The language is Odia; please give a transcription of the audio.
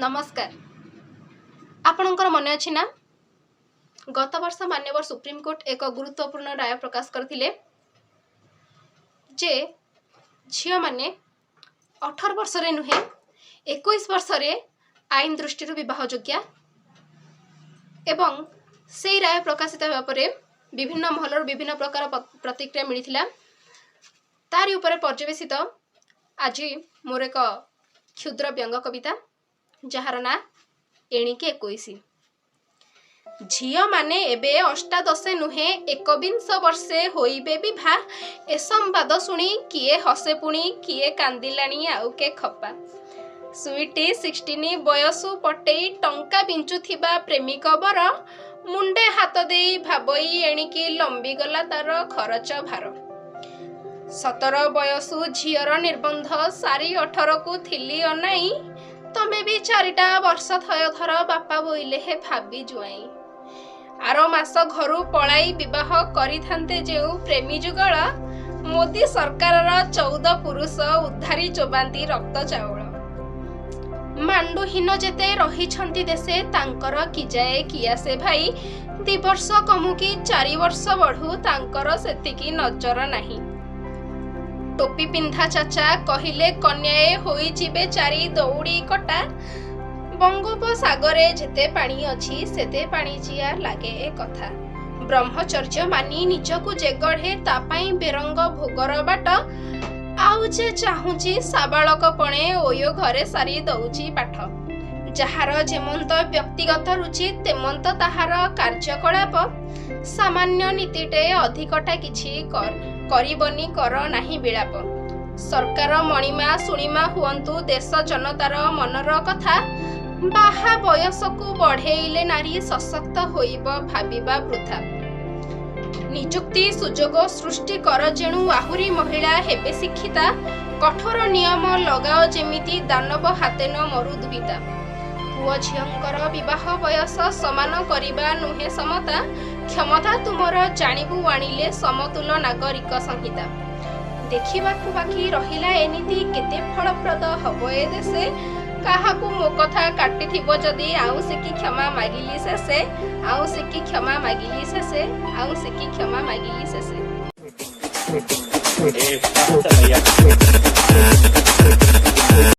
ନମସ୍କାର। ଆପଣଙ୍କର ମନେ ଅଛି ନା, ଗତ ବର୍ଷ ମାନ୍ୟବର ସୁପ୍ରିମକୋର୍ଟ ଏକ ଗୁରୁତ୍ୱପୂର୍ଣ୍ଣ ରାୟ ପ୍ରକାଶ କରିଥିଲେ ଯେ ଝିଅମାନେ 18 ବର୍ଷରେ ନୁହେଁ, 21 ବର୍ଷରେ ଆଇନ ଦୃଷ୍ଟିରୁ ବିବାହ ଯୋଗ୍ୟା। ଏବଂ ସେଇ ରାୟ ପ୍ରକାଶିତ ହେବା ପରେ ବିଭିନ୍ନ ମହଲରୁ ବିଭିନ୍ନ ପ୍ରକାର ପ୍ରତିକ୍ରିୟା ମିଳିଥିଲା। ତାରି ଉପରେ ପର୍ଯ୍ୟବେସିତ ଆଜି ମୋର ଏକ କ୍ଷୁଦ୍ର ବ୍ୟଙ୍ଗ କବିତା, ଯାହାର ନାଁ "ଏଣିକି 21"। ଝିଅମାନେ ଏବେ ଅଷ୍ଟାଦଶେ ନୁହେଁ, ଏକବିଂଶ ବର୍ଷେ ହୋଇବେ ବିଭା। ଏ ସମ୍ବାଦ ଶୁଣି କିଏ ହସେ, ପୁଣି କିଏ କାନ୍ଦିଲାଣି, ଆଉ କେ ଖପା। ସୁଇଟି ସିକ୍ସଟିନି ବୟସୁ ପଟେଇ ଟଙ୍କା ବିଞ୍ଚୁଥିବା ପ୍ରେମିକ ବର ମୁଣ୍ଡେ ହାତ ଦେଇ ଭାବଇ, ଏଣିକି ଲମ୍ବିଗଲା ତାର ଖରଚ ଭାର। 17 ବୟସୁ ଝିଅର ନିର୍ବନ୍ଧ ସାରି 18କୁ ଥିଲି ଅନାଇ, ତମେ ବି 4ଟା ବର୍ଷ ଥୟ ଧର, ବାପା ବୋଇଲେ ହେ ଭାବି ଜୁଆଇଁ। ଆର ମାସ ଘରୁ ପଳାଇ ବିବାହ କରିଥାନ୍ତେ ଯେଉଁ ପ୍ରେମୀ ଯୁଗଳ, ମୋଦି ସରକାରର 14 ପୁରୁଷ ଉଦ୍ଧାରି ଚୋବାନ୍ତି ରକ୍ତ ଚାଉଳ। ମାଣ୍ଡୁହୀନ ଯେତେ ରହିଛନ୍ତି ଦେଶେ, ତାଙ୍କର କି ଯାଏ କି ଆସେ ଭାଇ? 2 ବର୍ଷ କମୁ କି 4 ବର୍ଷ ବଢୁ, ତାଙ୍କର ସେତିକି ନଜର ନାହିଁ। ଟୋପି ପିନ୍ଧା ଚାଚା କହିଲେ, କନ୍ୟାଏ ହୋଇଯିବେ ଚାରି ଦଉଡ଼ି କଟା। ବଙ୍ଗୋପସାଗରେ ଯେତେ ପାଣି ଅଛି, ସେତେ ପାଣିଚିଆ ଲାଗେ ଏ କଥା। ବ୍ରହ୍ମଚର୍ଯ୍ୟ ମାନି ନିଜକୁ ଯେ ଗଢ଼େ, ତା ପାଇଁ ବେରଙ୍ଗ ଭୋଗର ବାଟ। ଆଉ ଯେ ଚାହୁଁଛି ସାବାଳକ ପଣେ, ଓୟୋ ଘରେ ସାରି ଦଉଛି ପାଠ। ଯାହାର ଯେମନ୍ତ ବ୍ୟକ୍ତିଗତ ରୁଚି, ତେମନ୍ତ ତାହାର କାର୍ଯ୍ୟକଳାପ। ସାମାନ୍ୟ ନୀତିଟେ ଅଧିକଟା କିଛି କରିବନି, କର ନାହିଁ ବିଳାପ। ସରକାର ମଣିମା ଶୁଣିମା ହୁଅନ୍ତୁ ଦେଶ ଜନତାର ମନର କଥା। ବାହା ବୟସକୁ ବଢେଇଲେ ନାରୀ ସଶକ୍ତ ହୋଇବ ଭାବିବା ବୃଥା। ନିଯୁକ୍ତି ସୁଯୋଗ ସୃଷ୍ଟି କର ଯେଣୁ, ଆହୁରି ମହିଳା ହେବେ ଶିକ୍ଷିତା। କଠୋର ନିୟମ ଲଗାଅ ଯେମିତି ଦାନବ ହାତେ ନ ମରୁ ଦୁହିତା। ପୁଅ ଝିଅଙ୍କର ବିବାହ ବୟସ ସମାନ କରିବା ନୁହେଁ ସମତା। କ୍ଷମତା ତୁମର ଜାଣିବୁ ଆଣିଲେ ସମତୁଲ ନାଗରିକ ସଂହିତା। ଦେଖିବାକୁ ବାକି ରହିଲା, ଏ ନୀତି କେତେ ଫଳପ୍ରଦ ହବ ଏ ଦେଶେ। କାହାକୁ ମୋ କଥା କାଟିଥିବ ଯଦି, ଆଉଁସିକି କ୍ଷମା ମାଗିଲି ଶେଷେ। ଆଉଁସିକି କ୍ଷମା ମାଗିଲି ଶେଷେ। ଆଉଁସିକି କ୍ଷମା ମାଗିଲି ଶେଷେ। ଏ,